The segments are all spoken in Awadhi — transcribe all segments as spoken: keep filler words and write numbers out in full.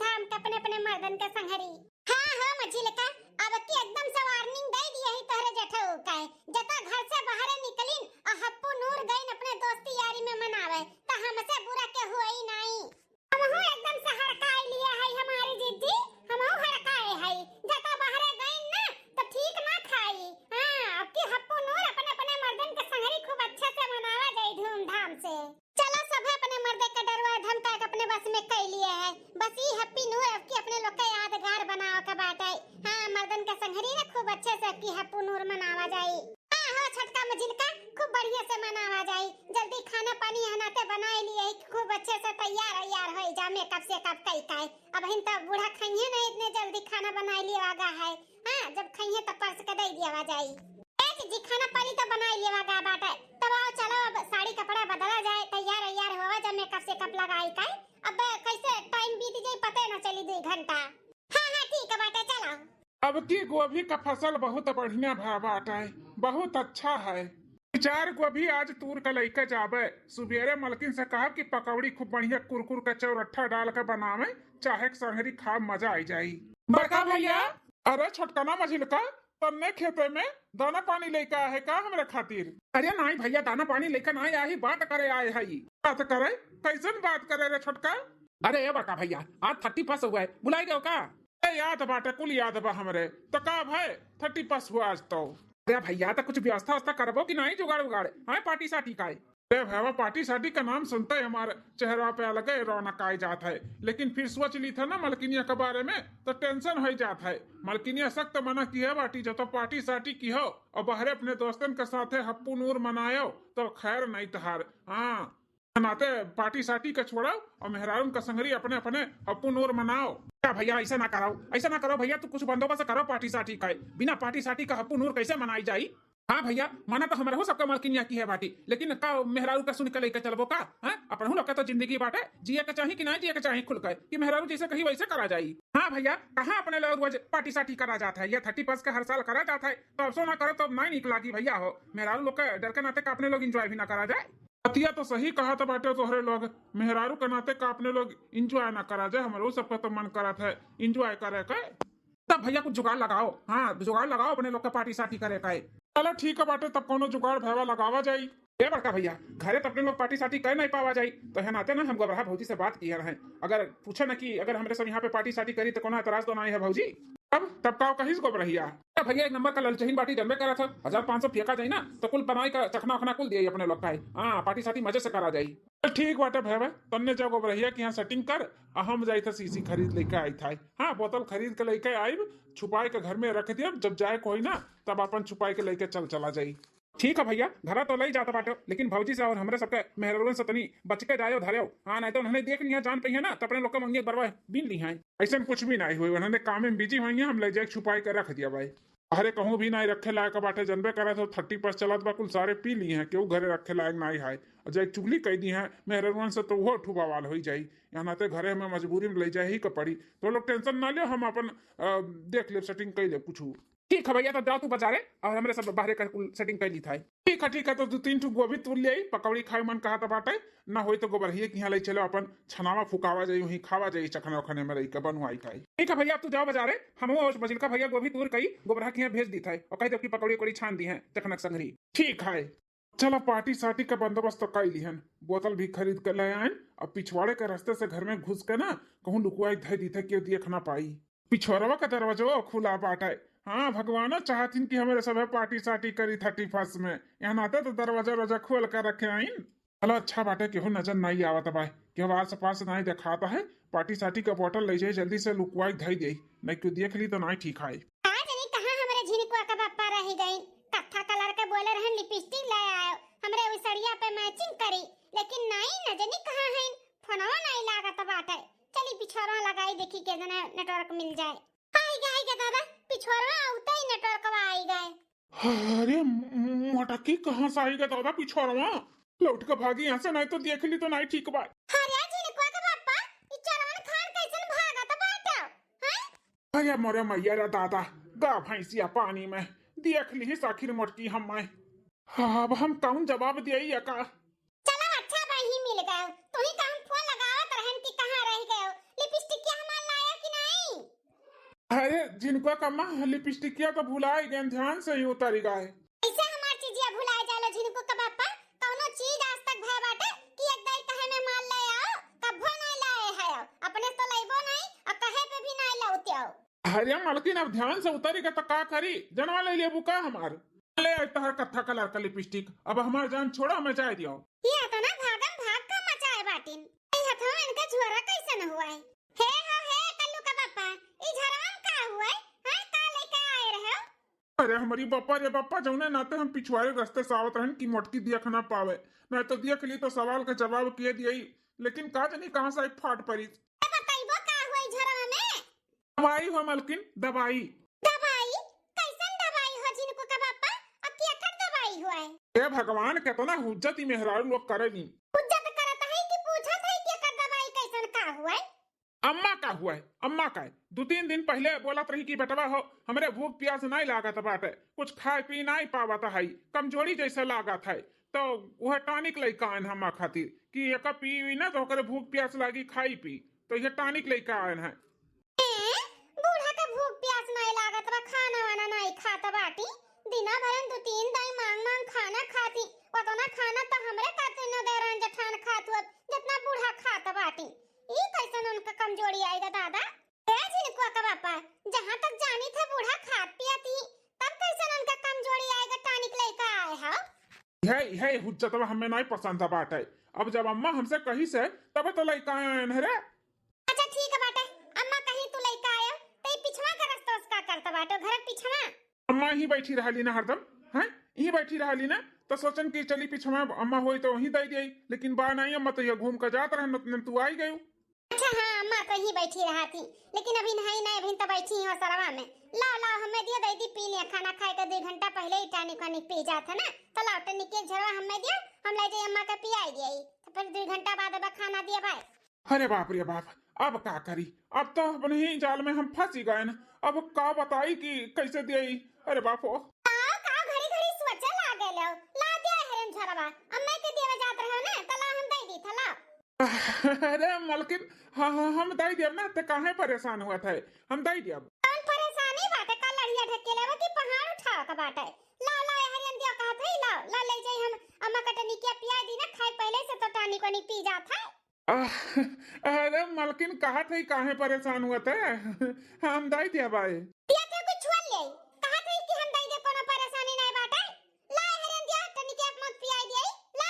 धाम के अपने अपने मर्दन के संघरी। हाँ, हाँ, मझिलका, अब की एकदम से warning दे दिए ही तोहरे जेठऊ का। जता घर से बाहरे निकलिन और हप्पू नूर गइन अपने दोस्ती यारी में मनावे, त हमसे बुरा के हुई नाई। हमहू एकदम से हड़काए लिए है हमारी जिज्जी, हमहू हड़काए है। जता बाहरे गइन ना, त ठीक ना खाई। हाँ, अब की हप्पू नूर अपने अपने मर्दन के संघरी खूब अच्छे से मनावा जाई धूमधाम से। चला, सभे अपने मर्दे के डरवा धमका के अपने बस में कई लिए है। बस ई हप्पी नूर अब की अपने लोग के यादगार बनावे के बाटे। हाँ, मर्दन के संघरी ना खूब अच्छे से अब की हप्पू नूर मनावा जाई। हाँ हो छोटका मझिलका, खूब बढ़िया से मनावा जाई। जल्दी खाना पानी यहाँ नाते बनाए लिए है कि खूब अच्छे से तैयार वैयार हो जा, makeup सेकअप कई काए। अब हिन तो बूढ़ा खाइए ना, इतने जल्दी खाना बनाए लिए आगा है। हाँ, जब खाइए तो परस के दे दिया जाई। ए जिज्जी, खाना पानी तो बनाई लेवा गा बाटे, तब आओ चलो अब साड़ी कपड़ा बदला जाए, तैयार वैयार होवा जा, makeup सेकअप लगाई काए। अब कैसे time बीत जाई पते ना चली, दो घंटा। हाँ हाँ ठीक है बाटे, चलो। अब की गोभी का फसल बहुत बढ़िया भा बाटे, बहुत अच्छा है। चार गोभी आज तूर के लइके जाबे, सुबेरे मलकिन से कहब कि पकौड़ी खूब बढ़िया कुरकुर के चौरट्ठा डाल के बनावे, चाहे के संघरी खाब, मजा आई जाई। बड़का भैया। अरे छोटकना मझिलका, तन्ने खेते में दाना पानी लेके आए है का हमरे खातिर? अरे नाई भैया, दाना पानी लेके नाई आए ही, बात करे आए है। बात करे? कैसन बात करे रे छोटका? अरे ए बड़का भैया, आज thirty first हुआ है, भुलाई गयो का? ए याद बाटे, कुल याद बा हमरे। तो का भाई, thirty first हुआ आज तो। अरे भैया, तो कुछ व्यवस्था व्यवस्था करबो कि नाई, जुगाड़ उगाड़? हाँ, party साटी का है? अरे भैया, party साटी का नाम सुनते ही हमारे चेहरा पे अलगे रौनक आ जात है, लेकिन फिर सोच ली था ना मलकिनिया के बारे में, तो tension हो जात है। मलकिनिया सख्त मना किहे बाटी, जो तो party साटी किहो और बहरे अपने दोस्तन के साथे हप्पू नूर मनायो, तो खैर नहीं तहार। हाँ, नाते party साटी के छोड़ो और मेहरारून का संगरी अपने अपने हप्पू नूर मनाओ। क्या भैया, ऐसा ना करो, ऐसा ना करो भैया, तू कुछ बंदोबस्त करो party साटी का। बिना party साटी का हप्पू नूर कैसे मनाई जाई? हाँ भैया, मना तो हमरहू सबका मलकिनिया किहे बाटी, लेकिन का मेहरारू का सुन के लेके चलबो का? हाँ, अपनहू लोग के तो जिंदगी बाटे, जिए के चाही कि ना जिए के चाही खुल के, कि मेहरारू जैसे कही वैसे करा जाई। हाँ भैया, कहाँ अपने लोग रोज party साटी करा जात है? ये thirty first का हर साल करा जात है, तो अफसोस ना करो तो अब ना नीक लागी भैया हो। मेहरारू लोग के डर के नाते का अपने लोग enjoy भी ना करा जाए। बतिया तो सही कहा था बाटे तोहरे लोग, मेहरारू के नाते का अपने लोग enjoy ना करा जाए, हमरो सबका तो मन करत है enjoy करे के। तब भैया कुछ जुगाड़ लगाओ, हाँ जुगाड़ लगाओ अपने लोग का party साटी करे का है। चलो ठीक है बाटे, तब कोनो जुगाड़ भैया लगावा जाई। ए बड़का भैया, घरे तो अपने लोग party साटी कर नहीं पावा जाई, तो है नाते ना हम गोबरहा भौजी से बात किए रहे, अगर पूछे ना कि अगर हमरे सब यहाँ पे party साटी करी तो कोनो एतराज तो नहीं है भौजी? अब तब का कहिस गोबरहिया? ए भैया, एक नंबर का ललचहिन बाटी, जनबे करा था, हजार पाँच सौ फेंका जाई ना तो कुल बनाई का चखना उखना कुल दिया अपने लोग का है। हाँ, party साटी मजे से करा जाई। तो ठीक बाटे भैया, तन्ने जा गोबरहिया के यहाँ setting कर, आ हम जाई था शीशी खरीद लेके आई था। हाँ, बोतल खरीद के लेके आइब, छुपाए के घर में रख दियब, जब जाए कोई ना तब अपन छुपाए के लेके चल चला जाई। ठीक है भैया, घरा तो लई जात बाटे, लेकिन भौजी से और हमरे सबके मेहररुअन से तनी बच के जायो धरयो। हाँ, नहीं तो उन्होंने देख लिया, जान पइहे ना, तो अपने लोग के मंगिया बरवा बीन ली हैं। ऐसन कुछ भी नहीं हुई, उन्होंने काम में busy हुई हैं, हम ले जाए छुपाए के रख दिया भाई। अरे कहूँ भी नहीं रखे लायक बाटे, जनबे करा तो thirty first चलत बा, कुल सारे पी ली हैं, केहू घरे रखे लायक नहीं है। और जाए चुगली कह दी हैं मेहररुअन से तो वो ठू बवाल हो जाई। यहाँ नाते घरे हमें मजबूरी में ले जाए ही के पड़ी। तो लोग tension ना लियो, हम अपन अ, देख लेब, setting कर लेब कुछ। ठीक है भैया, तो जाओ तू बाजारे और हमरे सब बाहरे का कुल setting कर ली था। ठीक है, ठीक है, तो दो तीन ठो गोभी तूर ले आई, पकौड़ी खाए मन कहा तो बाटे, ना होई तो गोबरहिए के यहाँ ले चलो, अपन छनावा फुकावा जाई, वहीं खावा जाई, चखना उखने में रही के बनवाई खाई। ठीक है भैया, तू जाओ बाजारे, हम वो मझिलका भैया गोभी तूर कई गोबरहा के यहाँ भेज दी था और कह दो कि पकौड़ी उकौड़ी छान दी हैं चखना के संगरी। ठीक है, चला party साटी का बंदोबस्त तो कर लिहन, बोतल भी खरीद के ले आयन, अब पिछवाड़े के रास्ते से घर में घुस के ना कहूँ लुकुआई धै दी थे, केहू देख ना पाई। पिछोरवा का दरवाजवा खुला बाटे। हाँ, भगवानो चाहथिन कि हमरे सभे party साटी करी thirty first में। यहाँ नाते तो दरवाजा रोजा खोल के रखे आइन। चलो अच्छा बाटे, केहू नजर नहीं आवत बा, केहू आस पास नहीं देखाता है। Party साटी का बोतल ले जाए, जल्दी से लुकुआई धई दे, नहीं केहू देख ली तो नहीं ठीक है। का जानी कहाँ हमरे झिनकुआ का बप्पा रह गइन। कत्था colour के बोले रहन lipstick ले आयो, हमरे उ सड़िया पे matching करी, लेकिन नहीं न जानी कहाँ हइन, फोनवा नहीं लागत बाटे। चली पिछोरवा लगाई, देखी के जना network मिल जाए। आई गए, आई गए दादा, पिछोरवा आउते ही networkवा आई गए। अरे मोटकी, कहाँ से आई गए दादा पिछोरवा? लौट के भागी यहाँ से, नहीं तो देख ली तो नहीं ठीक बा। अरे झिनकुआ के पापा, ई चोरवन खान कैसन भागत बाटे, हैं? अरे मोरे मैया रे दादा, गा भैंसिया पानी में, देख ली आखिर मोटकी हम। अब हम कौन जवाब दिए का? चलो अच्छा बा, ही मिल गयो। तू ही कहूँ फोन लगावत रहन कि कहाँ रह गयो। लिपस्टिक के हमार ला अरे झिनकुआ का अम्मा, लिपस्टिकिया तो भुलाइ गएन, ध्यान से ही उतरि गए। ऐसे हमार चीजिया भुलाइ जाला झिनकू का बापा? कौनो चीज आज तक भय बाटे कि एक दाई कहे में माल ले आओ, कब्बो नाहीं लाए है, अपने तो लइबो नाहीं और कहे पे भी नाहीं लौते आओ। अरे मलकिन, अब ध्यान से उतरि गए तो का करी, जनवा ले लेबू का हमार? ले आई तहर कत्था कलर का लिपस्टिक, अब हमार जान छोड़ा, हमें जाए दियो। ये इतना भागम भाग का मचाए बाटिन, ये हथवा इनका झुअरा कैसन हुआ है? हे हो हे कल्लू का बापा, ई झरवा में का हुआ है? हाँ, का लेके आए रहे हो? अरे हमरी बापा रे बापा, जौने नाते हम पिछुआरे रस्ते से आवत रहन कि मोटकी दिया खाना पावे, नहीं तो दिया के लिए तो सवाल का जवाब किए दिए, लेकिन का जानी कहाँ से आई फाट परी। ए, बतइबो का हुआ ई झरवा में? दवाई हो मलकिन, दवाई। दवाई? कैसन दवाई हो झिनकू का बापा? अब केकर दवाई हुआ है? हे भगवान, केतना हुज्जत ई मेहरारू लोग करेनी। हुज्जत करत है कि पूछत है कि एकर दवाई कैसन का हुआ है? अम्मा का हुआ है, अम्मा का है। दो तीन दिन पहिले बोलत रही कि बेटवा हो, हमरे भूख प्यास नाहीं लागत बाटे, कुछ खाए पी नाहीं पावत है, कमजोरी जैसे लागत है, तो वह टॉनिक लइका आयन हम्मा खातिर कि एक पी ना तो ओकरे भूख प्यास लागी, खाई पी, तो यह टॉनिक लइका आयन है। ए, बूढ़ा का भूख प्यास नाहीं लागत बा, खाना वाना नाहीं खात बाटी, दिना भरन दो तीन दाई मांग मांग खाना खाती, ओतना खाना तो हमरे खातिर न दे रहन जेठान खात हुआ, जितना बूढ़ा खात बाटी। ई कैसन उनका कमजोरी आएगा दादा? ए झिनकुआ का बापा, जहाँ तक जानी था बूढ़ा खात पियत ही, तब कैसन उनका कमजोरी आएगा, टॉनिक लइका आए हो? यह, यह हुज्जतवा हमें नाहीं पसंद बाटे। अब जब अम्मा हमसे कही से, तब तो लइका आयन है रे। अच्छा ठीक बाटे, अम्मा कहीं तू लइका आयो, तो ई पिछवा का रस्ता उसका करत बाटो, घर के पिछवा। अम्मा यहीं बैठी रहली ना हरदम, हैं? यहीं बैठी रहली ना, तो सोचन कि चली पिछवा अम्मा होई तो वहीं दे दिए, लेकिन बा नाहीं अम्मा, तो ये घूम के जात रहन, उतने तू आई गयू। अच्छा हाँ, अम्मा तो यहीं बैठी रहा थी, लेकिन अभी नहीं, नहीं, अभी तो बैठी हो सरवा में। लाओ, लाओ, हमें दियो, दे दी, पी लिया, खाना खाए के दो घंटा पहिले ही टॉनिक वानिक पी जात है ना, तो लाओ टॉनिक के झरवा हमें दियो, हम ले जाई अम्मा के पियाई दिए, तो फिर दो घंटा बाद अब खाना दिए भाई। अरे बाप रे बाप, अब का करी, अब तो अपने ही जाल में हम फंसी गए न। अब का बताई कि कैसे देई। अरे बाप हो। का, का घड़ी घड़ी सोचे लागे लो, ला दिया हेरन झरवा, अम्मा के देवे जात रहो ना, तो ला हम दे दी था, ला। अरे मलकिन, हाँ, हाँ, हम दे दियब ना, ते काहे परेशान हुआ था, हम दे दियब। कौन परेशानी बाटे, का लड़िया ढकेले बा कि पहाड़ उठावे के बाटे? ला, ला, ए हरियन दिया कहत है, ला, ला ले जाई हम, अम्मा का टनिकिया पिया दी ना, खाए पहिले से तो टॉनिक वानिक पी जात है। आह, अरे मलकिन, कहत है काहे परेशान हुआ थे? हम दे दिया भाई। दिया थे कुछ छुआ ले, कहत है कि हम दे दे, कोनो परेशानी नहीं बाटे। ला ए हरियन दिया, टनिकिया मत पियाई दिया, ला।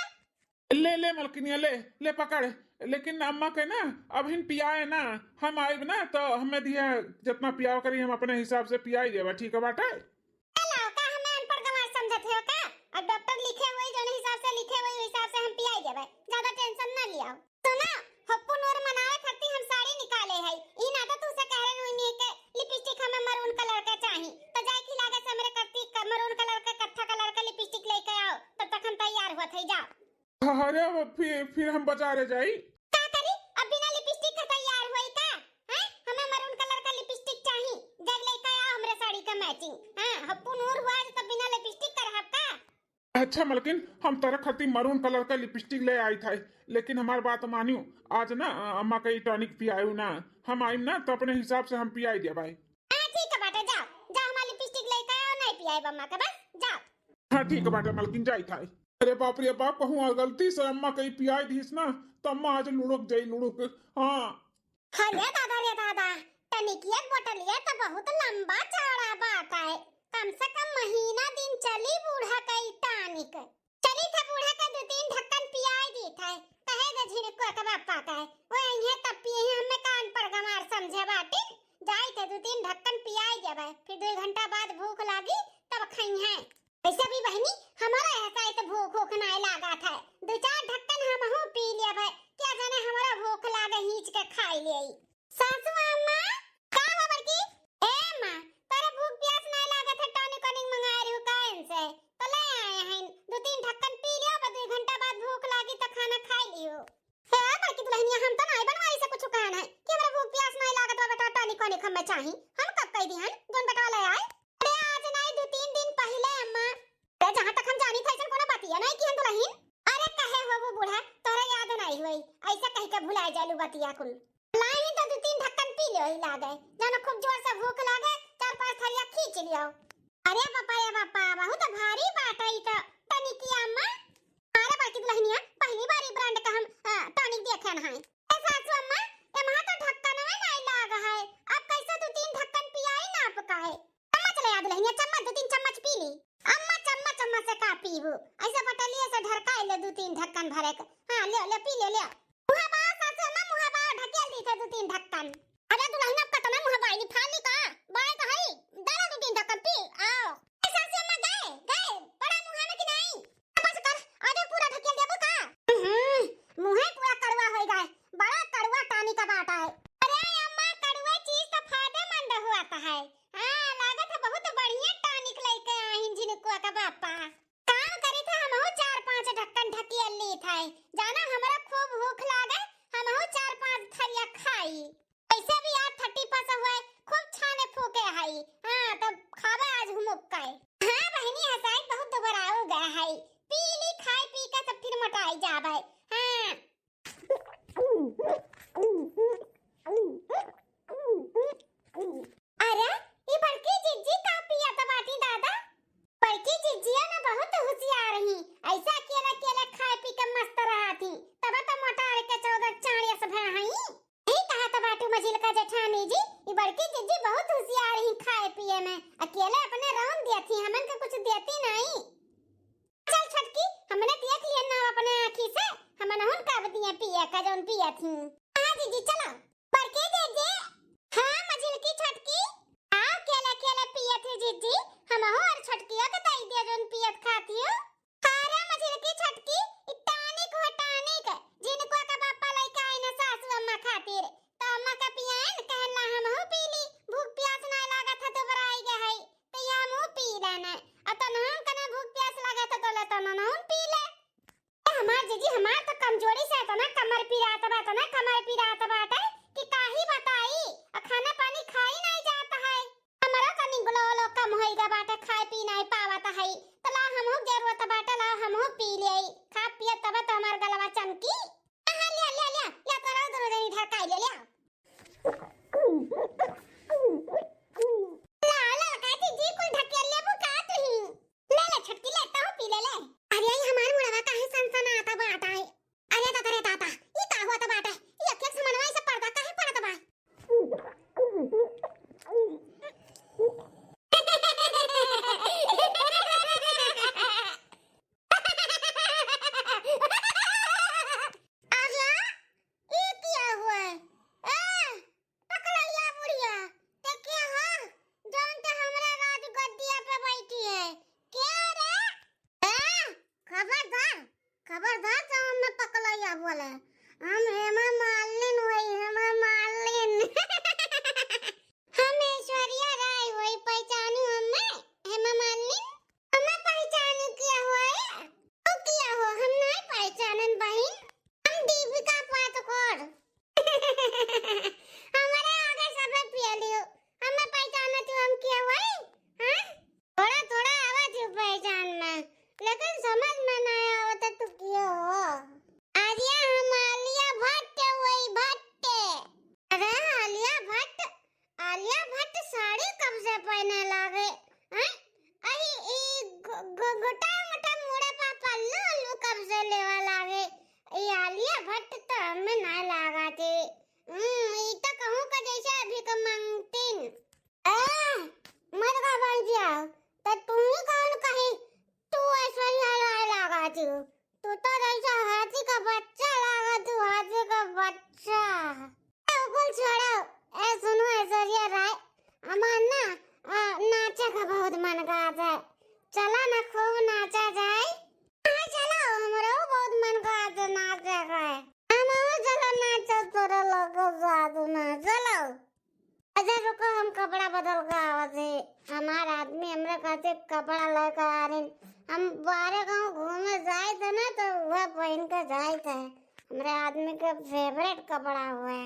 ले, ले मलकिनिया, ले, ले पकड़। लेकिन अम्मा के ना, अबहिन पियाए ना, हम आइब ना, तो हमें दिया जितना पियाव करी, हम अपने हिसाब से पियाई देबा, ठीक बाटे? ए लाओ, का हमें अनपढ़ गंवार समझत हो का? अब डॉक्टर लिखे हुए, जौन हिसाब से लिखे हुए, हिसाब से हम पियाई देबे। ज्यादा टेंशन ना लियाओ। सुना, हप्पू नूर मनावे खातिर हम साड़ी निकाले है। ई ना तो तू से कह रहे हुई के लिपस्टिक हमें मरून कलर के चाही। तो जाए की लागे से हमरे खातिर क-, मरून कलर के, कत्था कलर के लिपस्टिक लेके आओ। तब तक हम तैयार हुआ थे, जाओ। अरे, अब फिर, फिर हम बाजारे जाई। का करी? अब बिना लिपस्टिक के तैयार होई का? हैं? हमें मरून कलर का लिपस्टिक चाही। जब लेके आओ हमरे साड़ी का मैचिंग। हाँ, हप्पू नूर हुआ तो बिना लिपस्टिक का रहब का? अच्छा मलकिन, हम तोरे खातिर मरून कलर का लिपस्टिक ले आई था, लेकिन हमार बात मानियो, आज ना अम्मा का ई टॉनिक पियायू ना, हम आइम ना तो अपने हिसाब से हम पियाई दिया भाई। हाँ ठीक है बाटे, जाओ, जाओ हमार लिपस्टिक लेके आओ, नहीं पियाई अम्मा का, बस जाओ। हाँ ठीक बाटे मलकिन, जाई था। अरे बाप रे बाप, कहूँ गलती से अम्मा कहीं पियाई दीस ना, तो अम्मा आज लुढ़क जाई, लुढ़क। हाँ। हाँ रे दादा रे दादा, टनिकिया के बोतलिया तो बहुत लंबा चौड़ा बाटे, कम से कम महीना दिन चली बूढ़ा कई टॉनिक। चली था बूढ़ा का दो तीन ढक्कन पियाई दी था, कहे दे झिनकुआ के बापा का है, वो यहीं तब पिए हैं, हमें कान पर गमार समझे बाटी, जाई थे दो तीन ढक्कन पियाई देबे, फिर दो घंटा बाद भूख लागी तब खाई है। वैसे भी बहनी, हमारा ऐसा ही तो भूख, भूख नाय लागा था। दो चार ढक्कन हमहू पी लेबे, क्या जाने हमारा भूख लागे, हींच के खाई लेई। सासू अम्मा, का हो बड़की? ए अम्मा, तोरा भूख प्यास नाय लागे था, टॉनिक वॉनिक मंगाए रही हूँ कायन से, तो ले आए हैं। दो तीन ढक्कन पी लियो, बस दो घंटा बाद भूख लागी तो खाना खाई लियो। हे बड़की दुल्हनिया, हम तो नाय बनवारी से कुछ कहन है कि हमरा भूख प्यास नाय लागत बा बेटा, टॉनिक वॉनिक हमें चाही। हम कब कह दिहन, जौन बेटवा ले आए? अरे आज नाय, दो तीन दिन पहिले अम्मा। अरे जहाँ तक हम जानी था, ऐसन कोनो बतिया नाय कि हम दुल्हन। अरे कहे हो वो बूढ़ा, तोरा याद नाय हुई, ऐसा कह के भुलाए जालू बतिया कुल। लाई तो दो तीन ढक्कन पी ले। वही लागे, जानो खूब जोर से भूख लागे, चार पाँच थरिया खींच लियो। अरे बापा, ए बापा, बहुत भारी बाटइ त टनिकिया अम्मा। अरे बड़की दुलहिनिया, पहली बार ई brand का हम, अ, टॉनिक देखे न है। ए सासू अम्मा, एमहा तो ढक्कनवे नाई लाग है, अब कैसे दू तीन ढक्कन पियाई नाप का है? चम्मच ले आ दुलहिनिया, चम्मच, दू तीन चम्मच पी ली। अम्मा, चम्मच, चम्मच से का पीबू? ऐसे बटलिए से ढरकाई ले दू तीन ढक्कन भरे के। हाँ, ले, ले, पी ले, ले। मुँहा बाव सासू अम्मा, मुँहा बाव, ढकेल दी थे दू तीन ढक्कन। अरे दुलहिन, अब कतना मुँहा बाई, निफाली का? बाय तो हई, डाला दू तीन ढक्कन पी, आओ। ए सासू अम्मा, गए, गए, बड़ा मुँहा में कि नहीं? बस कर, आगे पूरा ढकेल देबो का? हम्म, मुँहे पूरा कड़ुआ होई गए, बड़ा कड़ुआ टॉनिक बाटा है। अरे अम्मा, कड़ुआ चीज तो फायदेमंद हुआ तो है। हाँ, लागत है बहुत बढ़िया टॉनिक लेके आहिन झिनकुआ का बापा। काम करी थे, हमहू चार पाँच ढक्कन ढकियल ली थे। जाना, हमरा खूब भूख लागे, हमहू चार पाँच थरिया खाई। वैसे भी आज thirty first हुए, खूब छाने फूके हई। हाँ, तब खावे आज हुमुक के। हाँ बहिनी, हसाई बहुत दुबराऊ गए हई। पी ली, खाए पी के तब फिर मोटाई जाबे। हाँ। अरे, ई बड़की जिज्जी का पियत बाटी दादा? बड़की जिज्जिया ना बहुत होशियार ही, ऐसा अकेले अकेले खाए पी के मस्त रहत ही, तब तो मोटार के चौदह चार यस भय हई। यही कहत बाटू मझिलका जेठानी जी, ई बड़की जिज्जी बहुत होशियार ही खाए पिए में, अकेले अपने रौन दियत ही, हमन के कुछ देती नहीं। चल छोटकी, हमने देख लिया ना अपने आँखी से, हमनहुन का अब दिए पिए का जौन पिए थी। हाँ जीजी, चलो। बड़की जीजी, हाँ मझिलकी छोटकी, आओ केले केले पिए थी जीजी, हमहू और छोटकियों के दई दिया जौन पियत खाती हो। अरे मझिलकी छोटकी, ई टॉनिक हो टॉनिक, जिनको का बापा लइका आई ना सासू अम्मा खातिर, तो अम्मा का पियाइन, कहला हमहू पी ली, भूख प्यास ना लागत है, दुबराई गए है। तो ये हमहू पी लेने। आ तनहन कने भूख प्यास लगे तो तोले तनहन पी ले। ए, हमार जीजी, हमार तो कमजोरी से इतना कमर पिरात बा, इतना कमर पिरात बाटे कि काही बताई। आ खाना पानी खाई नहीं जात है। हमारा तनी ग्लो व्लो कम होई गा बाटे, खाए पी नहीं पावत है। तो ला हमहू जरूरत बाटे, ला हमहू पी ले। खा पिया तब तो हमार गलवा चमकी। हाँ, लिया, लिया, लिया, लिया, तोरा दोनों जनी ढकाई ले, लिया। ला, ला, काकी जी, कुल ढकेल लेबू का तुही? ले, ले, छोटकी, ले, तहू पी ले, ले। अरे, ई हमार मुड़वा काहे सनसनात बाटे? अरे, दादा रे दादा, ई का होत बाटे? ई अखिया से मनवा, ई सब पर्दा काहे पड़त बा? अरे, ई किया हुआ है? ए, पकलैया बुढ़िया, ते के हो, जौन ते हमरा राज गद्दिया पे बैठी है? के रे? ए, खबरदार, खबरदार, जौन हमें पकलैया बोले। हम हेमा मालिन होई, हेमा मालिन। हम ऐश्वर्या राय होई, पहचानू हमें, हेमा मालिन। हमें पहचानू किया हुआ है? तू किया हो? हम नहीं पहचानन बहिन। हम दीपिका पादुकोण। हमारे आगे सबे पियली हो। हमें पहचानत हो हम किया हुआ है? हाँ? थोड़ा थोड़ा आवाज हो पहचान में, लेकिन समझ में नहीं आवत तू किया हो। अरे हम आलिया भट्ट होई, भट्ट। अरे आलिया भट्ट, आलिया भट्ट साड़ी कब से पहने लागे? हैं? अरे ई गो-, गो-, गोटा मोटा मुड़े पा पल्लू उल्लू कब से लेवा लागे? ई आलिया भट्ट तो हमें ना लागा थे। हम्म, ई तो कहूँ का जैसे अभी का मांगतीन। ए, मत का बन जाओ, तो तू ही कौन कही तू ऐश्वर्या राय लागा थी? तू तो जैसे हाथी का बच्चा लागा, तू हाथी का बच्चा। ए, कुल छोड़ो। ए, सुनो ऐश्वर्या राय, हमार ना, आ, नाचे का बहुत मन करत है। चला ना, खूब नाचा जाए। हाँ, चलो, हमरो बहुत मन करत है नाचे का। हमहू चलो नाचो तोरे लोग के साथ में, चलो। अच्छा रुको, हम कपड़ा बदल के आवत है। हमार आदमी हमरे खातिर कपड़ा लेके आ रहे हैं। हम बाहरे गाँव घूमे जाए थे ना, तो वह पहन के जाए थे। हमरे आदमी के favourite कपड़ा हुए।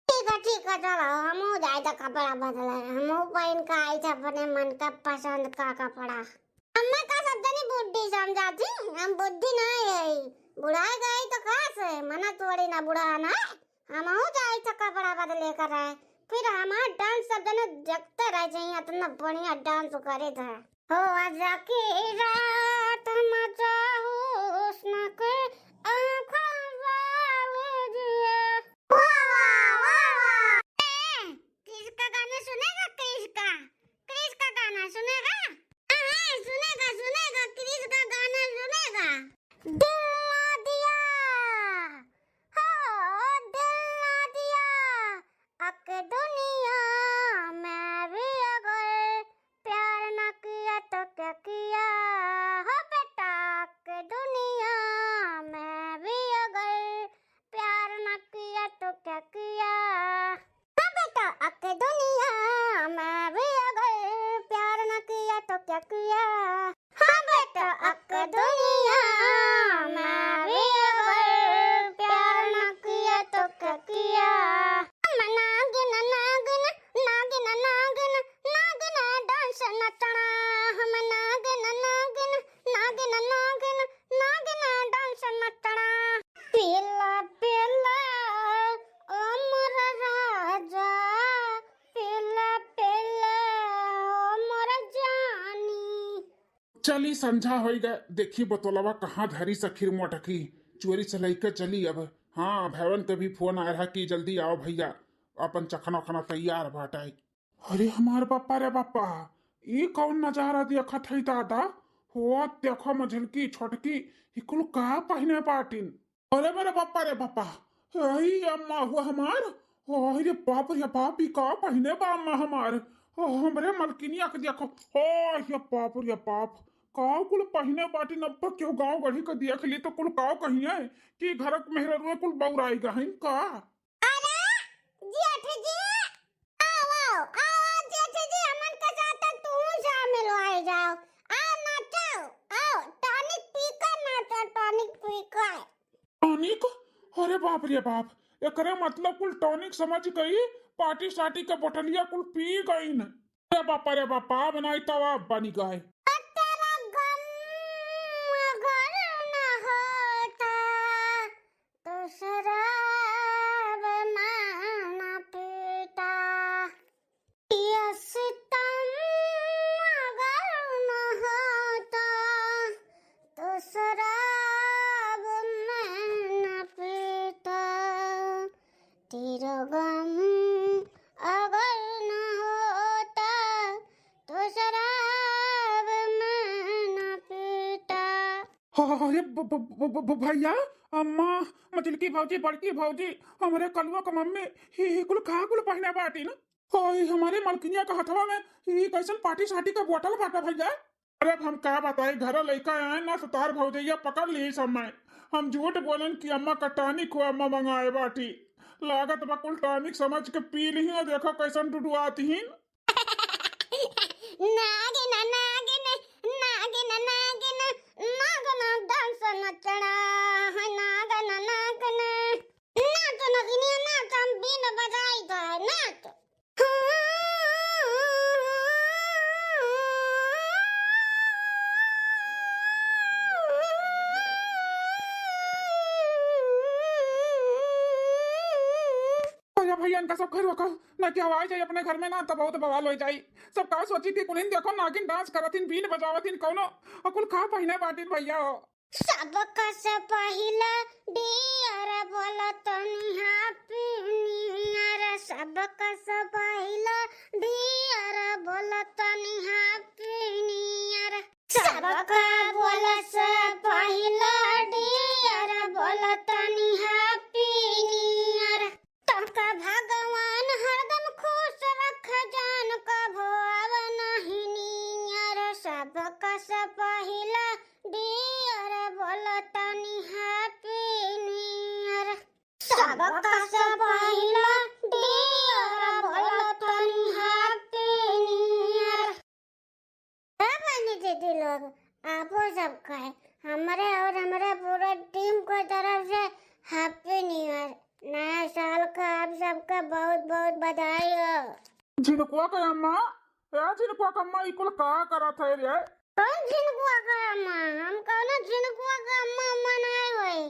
ठीक है, ठीक है, चलो, हमहू जाए थे कपड़ा बदले। हमहू पहन के आई थे अपने मन का पसंद का कपड़ा। हमें का सब जनी बुढ़ी समझा थी? हम बुढ़ी नहीं है। बुढ़ाई गई तो का से? मना थोड़ी ना बुढ़ाना है। हमहू जाई तो कपड़ा बदले करे। फिर हमार डांस सब जने देखते रह जाइए, इतना बढ़िया डांस करे थे। हो आजा की रात मजा हुस्न के आँखों वाले जिए। वाह, वाह, वाह, वाह। ए, क्रिस का गाना सुनेगा? क्रिस का, क्रिस का गाना सुनेगा? हाँ, हाँ, सुनेगा, सुनेगा, क्रिस का गाना सुनेगा। दिल ना दिया, हो, दिल ना दिया, अक दुनिया में भी अगर प्यार ना किया तो क्या किया, हो बेटा, अक दुनिया में भी अगर प्यार ना किया तो क्या किया। हाँ बेटा, अक दुनिया में भी अगर प्यार ना किया तो क्या किया। हाँ बेटा, अक दुनिया में भी अगर प्यार ना किया तो क्या किया। हम नागिन, नागिन, नागिन, नागिन, नागिन डांस नचना। हम नागिन, नागिन, नागिन, नागिन, नागिन डांस नचना। पीला, पीला, ओ मोर राजा, पीला, पीला, ओ मोर जानी। चली, संझा होई गए, देखी बोतलवा कहाँ धरी सखीर मोटकी, चोरी से लइके चली अब। हाँ, भैवन के भी फोन आए रहा कि जल्दी आओ भैया, अपन चखना उखना तैयार बाटे। अरे हमार बापा रे बापा, ई कौन नजारा देखत हई दादा? हो देखो मझलकी छोटकी, ई कुल का पहिने बाटिन? अरे मेरे बापा रे बापा, अरे अम्मा हो हमार, अरे बाप रे बाप, ई का पहिने बा अम्मा हमार? ओ, हमरे मलकिनिया के देखो, ओ, ये बाप रे बाप, का कुल पहिने बाटिन? अब केहू गाँव गढ़ी के देख ली तो कुल का कहिए कि घर के मेहररुए कुल बौराई गहिन का? अरे, जेठ जी, आओ, आओ, आओ, जेठ जी, हमन के साथ तू शामिल हो जाओ। आओ, नाचो, आओ, टॉनिक पी के नाचो, टॉनिक पी के। टॉनिक? अरे बाप रे बाप, एकरे मतलब कुल टॉनिक समझ गई, पार्टी सार्टी के बोतलिया कुल पी गईन। अरे बापा रे बापा, बनाई तवा बनी गए। तेरा गम अगर न होता, तो शराब मैं न पीता। ये सितम अगर न होता, तो शराब मैं न पीता। तेरा गम अगर न होता, तो शराब मैं न पीता। अरे ब-, ब-, ब-, ब-, ब-, भैया, अम्मा, मझिलकी भौजी, बड़की भौजी, हमरे कलुआ के मम्मी, ही, ही कुल का कुल पहिने बाटिन? ओए, हमरे मलकिनिया के हथवा में ई कैसन पार्टी सार्टी के बोतल बाटे भैया? अरे अब हम का बताई, घरे लइका आए ना, सुतार भौजैया पकड़ ली सब मैं। हम झूठ बोलन कि अम्मा का टॉनिक हो, अम्मा मंगाए बाटी। लागत बा कुल टॉनिक समझ के पी लिही, देखो कैसन डुडुआत ही। नागिन, नागिन, नागिन, नागिन, नागिन डांस नचना है, नागिन, नागिन। नाच नगिनिया नाच, हम बीन बजाई तो है, नाच। भैया, भैया, इनका सब घर रोको, ना कि आवाज आई अपने घर में ना, तो बहुत बवाल हो जाई। सब का सोची थी, कुलिन देखो, नागिन डांस करत हिन, बीन बजावत हिन, कौनो अकुल का पहिने बाटिन भैया हो। सबका से पहिले डियर बोलतनी हैप्पी न्यू ईयर, सबका से पहिले डियर बोलतनी हैप्पी न्यू ईयर। सबका बोल से पहिले डियर बोलतनी हैप्पी न्यू ईयर। तोहका भगवान हरदम खुश रख जान, कभो आव नहीं नियर। सबका से पहिले डियर बोलतनी हैप्पी न्यू ईयर। सबका से पहिले डियर बोलतनी हैप्पी न्यू ईयर। हाँ बहनी दीदी लोग, आपो सबका है, हमरे और हमरे पूरे टीम के तरफ से हैप्पी न्यू ईयर। नया साल का आप सबका बहुत बहुत बधाई हो। झिनकुआ के अम्मा, ए झिनकुआ के अम्मा, ई कुल का करत है रे? कौन झिनकुआ के अम्मा? हम कौनो झिनकुआ के अम्मा उम्मा नहीं होई,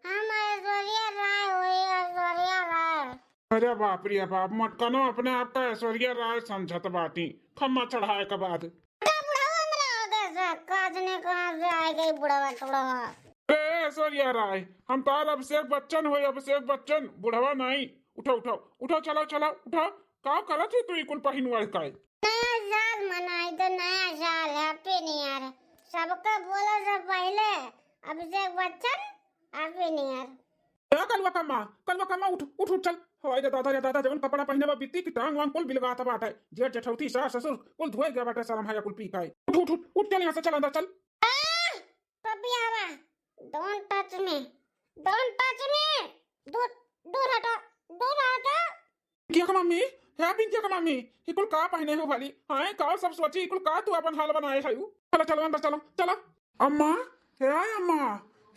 हम ऐश्वर्या राय होई, ऐश्वर्या राय। अरे बाप रे बाप, मटकनो अपने आप का ऐश्वर्या राय समझत बाटी, खम्मा चढ़ाए के बाद। का बुढ़वा हमरा आगे से, काजने कहाँ से आ गई बुढ़वा टुढ़वा। ए ऐश्वर्या राय, हम तार अभिषेक बच्चन होई, अभिषेक बच्चन, बुढ़वा नहीं। उठो, उठो, उठो, चलो, चलो, उठो। का करत ही तू ई कुल पहिन ओढ़ के? नया साल मनाई तो नया साल, Happy New Year। सबके बोले से पहले अभिषेक बच्चन, Happy New Year। ए कलवा कम्मा, कलवा कम्मा, उठ, उठ, उठ, चल। हाय रे दादा, रे दादा, जवन कपड़ा पहिने बा बित्ती की टांग वांग कुल बिलगात बाटे। जेठ जेठौती, सास ससुर कुल धोए गया बाटे, शर्म है कुल पी खाए। उठ, उठ, उठ, उठ, चल यहाँ से, चल अंदर चल। आ, पपियावा, don't touch me, don't touch me, दूर, दूर हटो, दूर हटो। पिंकिया के मम्मी, हे पिंकिया के मम्मी, ई कुल का पहिने हो भली? हाय, का सब सोची, ई कुल का तू अपन हाल बनाए है? चलो, चलो, अंदर चलो, चलो। अम्मा, हे अम्मा,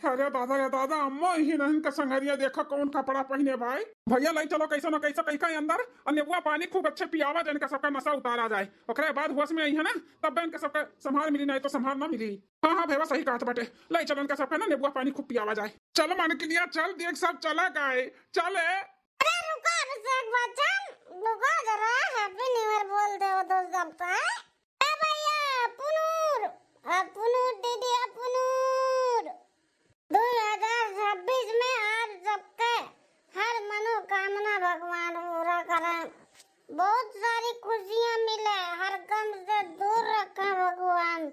अरे दादा, रे दादा, अम्मा, इही नहीं का संगरिया, देखा कौन कपड़ा पहिने भाई। भैया, लाई चलो कैसे ना कैसे कहीं का अंदर, और नेबुआ पानी खूब अच्छे पियावा जाए, इनका सबका नशा उतारा जाए। ओकरे बाद होश में आई है ना, तब इनका सबका संभार मिली, नहीं तो संभार ना मिली। हाँ, हाँ, भैया, सही कहत बाटे। लाई चलो इनका सबका ना नेबुआ पानी खूब पियावा जाए। चल मनकिनिया, चल, देख सब चला गाए, चल ए। अरे रुको अभिषेक बच्चन, रुको जरा, Happy New Year बोल दे वो दोस्त सबका। ए भैया, पुनूर, आ पुनूर दीदी, आ पुनूर। दो हज़ार छब्बीस में आप सबके हर मनोकामना भगवान पूरा करें। बहुत सारी खुशियाँ मिले, हर गम से दूर रखें भगवान।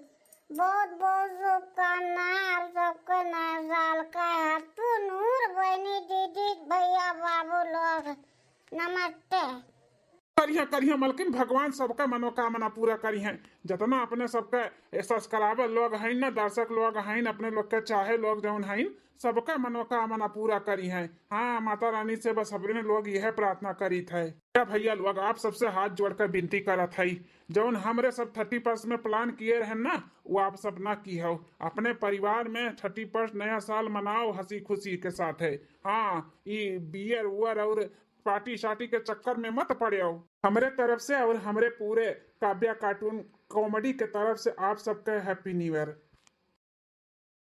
बहुत बहुत शुभकामनाएं आप सबके नए साल का। हत्तू नूर बहनी दीदी भैया बाबू लोग नमस्ते। करिहे, करिहे मलकिन, भगवान सबका मनोकामना पूरा करिहे। जितना अपने सबके subscriber लोग हैं ना, दर्शक लोग हैं, अपने लोग के चाहे लोग जौन हैं, सबका मनोकामना पूरा करिहे। हाँ, माता रानी से बस अपने लोग यह प्रार्थना करीत है। क्या भैया लोग, आप सबसे हाथ जोड़ कर विनती करत है, जौन हमरे सब thirty first में plan किए रहे ना, वो आप सब ना की हो। अपने परिवार में thirty first नया साल मनाओ हंसी खुशी के साथ है। हाँ, ई बियर उअर और पार्टी शार्टी के चक्कर में मत पड़े हो। हमरे तरफ से और हमरे पूरे काव्या कार्टून कॉमेडी के तरफ से आप सबके Happy New Year।